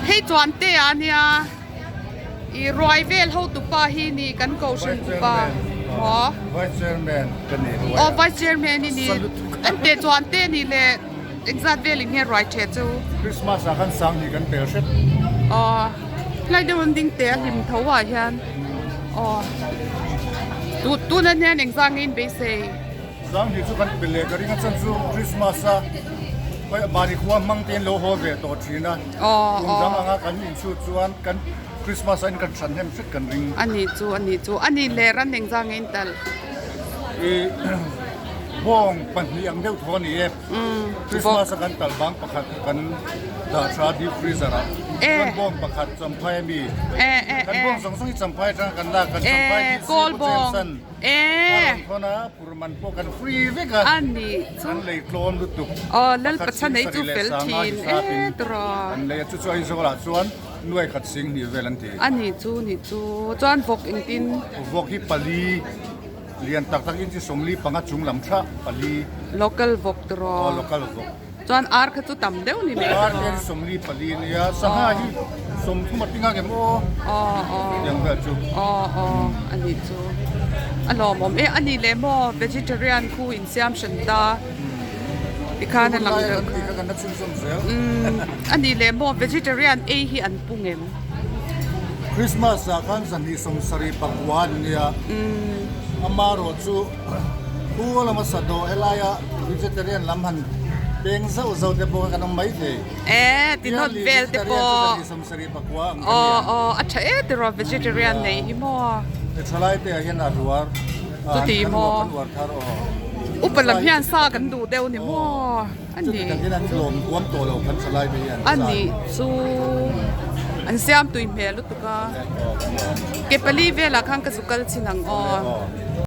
Hei chuan te ah nia i ruai vel hotupa hi ni kan kohhran upa maw Vice Chairman ka ni ruai aw Vice Chairman i ni an te chuan te ni le engzat vel in nge ruai the chu Christmas ah khan sang hi kan pel hret aw hlai deuh an ding te a hlim tho ah hian aw tu tuna hian engzat nge in beisei. Sang hi chu kan pe leh ka ring a chan chu Christmas a mahni khua hmang te in lo haw ve tawh thin a kum dang anga kan inchhut chuan kan Christmas a in kan hran hem hret kan ring. A nih chu a nih chu a nih leh ran eng zang in talh. I bawng pahnih ang deuh thaw a ni e Christmas a kan talh bang pakhat kan dah tha deep freezer ah chuan bawng pakhat champhai a mi kan bawng zawng zawng hi champhai atanga kan lak kan champhai DC Pu James-an E. A rawn thawn a, purman pawh kan free vek a. A nih chu. Kan lei tlawm lutuk. Aw, Lalpatsa nei chu fel thin e tawrh. Kan lei a, chu chu Aizawl ah chuan nuai khat sing hnih vel an ti. A nih chu, nih chu. Chuan vawk engtin? Vawk hi pali lian tak tak inchi 45 chung lam tha pali. Local vawk tawrh. Aw, local vawk. Chuan ar kha chu tam deuh ni mai tawh. Ar hian 44 nia, sangha hi 30 a tinga ngem aw. Aw aw. Tiang vel chu. Aw aw a nih chu. A lawmawm e, a nih leh maw vegetarian khu insiam hran ta tikhan a lang deuh kha. Kan la chhunzawm zel. Umm a nih leh maw vegetarian ei hi an pu ngem. Christmas ah khan zahnih 74 an nia. Umm. Amarawh chu. Pu lama sado helaia vegetarian lam han peng zauh zauh te pawh kan awm mai thei. E ti nawt vel te pawh. Aw aw a tha e tiraw vegetarian nei hi maw. E thalai te ah hian a ruar. Chuti maw. Kan uar thar aw. Upa lam hian sa kan duh deuh ni maw. Ani. Chuti tak hian an lawm huam tawh lo kan thalai te hian. Ani chu an siam tui hmel lutuk a. Ke pali velah khan ka zu kal chin ang aw.